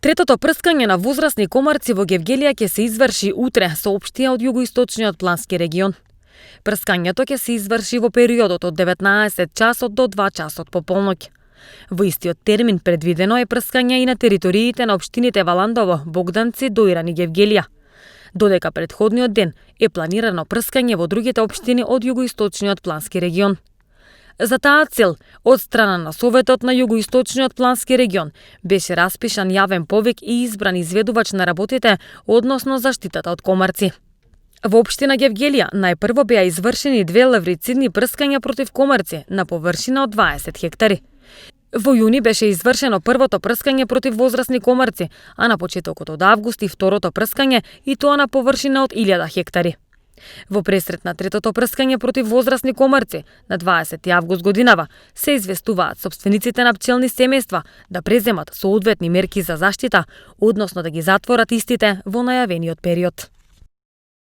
Третото прскање на возрастни комарци во Гевгелија ќе се изврши утре, соопштија од југоисточниот плански регион. Прскањето ќе се изврши во периодот од 19 часот до 2 часот по полноќ. Во истиот термин предвидено е прскање и на териториите на општините Валандово, Богданци, Доиран и Гевгелија. Додека претходниот ден е планирано прскање во другите општини од југоисточниот плански регион. За таа цел, од страна на Советот на Југоисточниот плански регион беше распишан јавен повик и избран изведувач на работите односно заштитата од комарци. Во општина Гевгелија најпрво беа извршени 2 лаврицидни прскања против комарци на површина од 20 хектари. Во јуни беше извршено првото прскање против возрастни комарци, а на почетокот од август и второто прскање, и тоа на површина од 1000 хектари. Во пресрет на третото прскање против возрастни комарци на 20 август годинава се известуваат сопствениците на пчелни семејства да преземат соодветни мерки за заштита, односно да ги затворат истите во најавениот период.